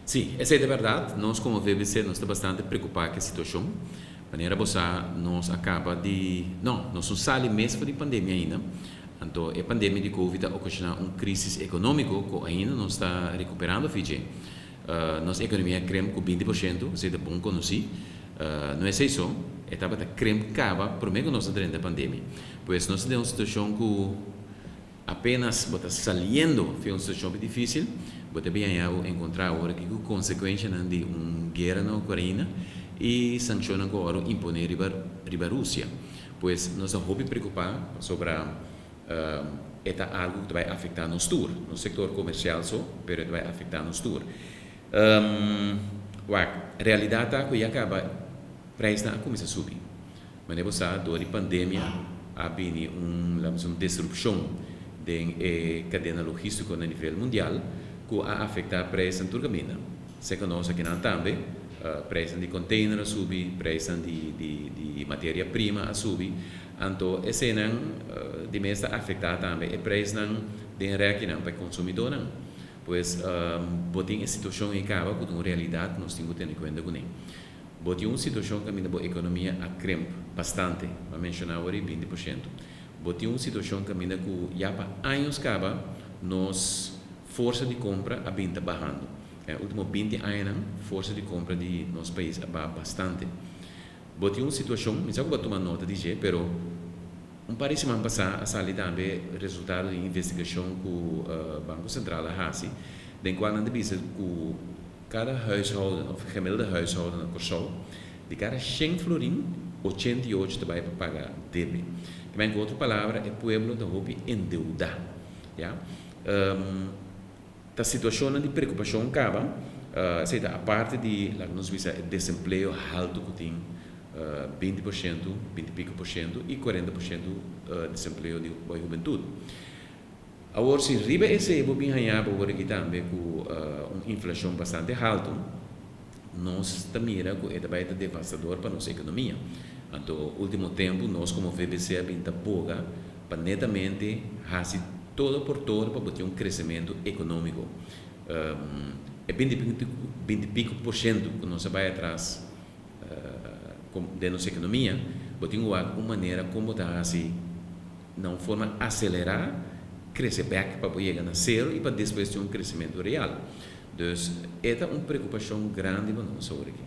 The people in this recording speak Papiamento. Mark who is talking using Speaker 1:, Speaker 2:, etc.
Speaker 1: Sí, esei ta bèrdat. Nos komo VBC nos ta bastante preokupá ku e situashon. Manera bo sa, nos a kaba di, no, nos no sali mes for di pandemia ainda. Anto e pandemia di Covid a okashoná un krísis ekonómiko ku ainda nos ta rekuperando fi dje. Nos ekonomia a krem ku 20%, esei ta bon konosí. No esei so, e tabata krem kaba promé ku nos a drenta e pandemia. Pues nos ta den un situashon ku apenas bo ta saliendo fi un situashon hopi difísil, bo ta bin haña bo enkontrá awor aki ku konsekuenshanan di un guera na Ukraina i sankshonnan ku a wòrdu imponé riba riba Rusia. Pues nos ta hopi preokupá pasobra e ta algu ku ta bai afektá nos tur, no sektor komersial so, pero e ta bai afektá nos tur. Wak, realidat ta ku ya kaba preisnan a kuminsá subi. Manera bo sa, dor di pandemia a bini un, laat bisa, un disrupshon den e kadena logístiko na nivel mundial ku a afektá preisnan tur kaminda. Serka nos akinan tambe, preisnan di container a subi, preisnan di di di materia prima a subi. Anto eseinan di mes ta afektá tambe e preisnan den rèkinan pa e konsumidónan. Pues bo tin e situashon ei kaba ku ta un realidat ku nos tin ku tene kuenta kuné. Bo tin un situashon kaminda bo ekonomia a krimp bastante, mi a menshoná awor ei 20%. Bo tin un situashon kaminda ku ya pa años kaba nos forsa di kompra a bin ta bahando. Den e último 20 añanan forsa di kompra di nos pais a baha bastante. Bo tin un situashon, mi sa ku bo a tuma nota di dje, pero un par di siman pasá a sali tambe resultado di un investigashon ku Banko Sentral a hasi, den kual nan ta bisa ku kada huishouden òf gemiddelde huishouden na Kòrsou, di kada 100 florin, 88 ta bai pa paga debe. Kimen ku otro palabra, e pueblo ta hopi endeudá, ya. Ta situashonnan di preokupashon kaba, esei ta aparte di laga nos bisa e desempleo haltu ku tin, 20%, 20 i piko por shento i 40% desempleo di bo hubentut. Awor si riba esei bo bin haña bo wor aki tambe ku un inflashon bastante haltu, nos ta mira ku e ta bai ta devastador pa nos ekonomia. Anto ultimo tempu nos komo VBC a bin ta boga pa netamente hasi todo por todo pa bo tin un kresementu ekonómiko. E 20 i piko por shento ku nos a bai atras den nos ekonomia, bo tin ku wak un manera kon bo ta hasi na un forma aselerá krese bèk pa bo yega na sero i pa despues tin un kresementu real. Dus e ta un preokupashon grandi pa nos awor aki.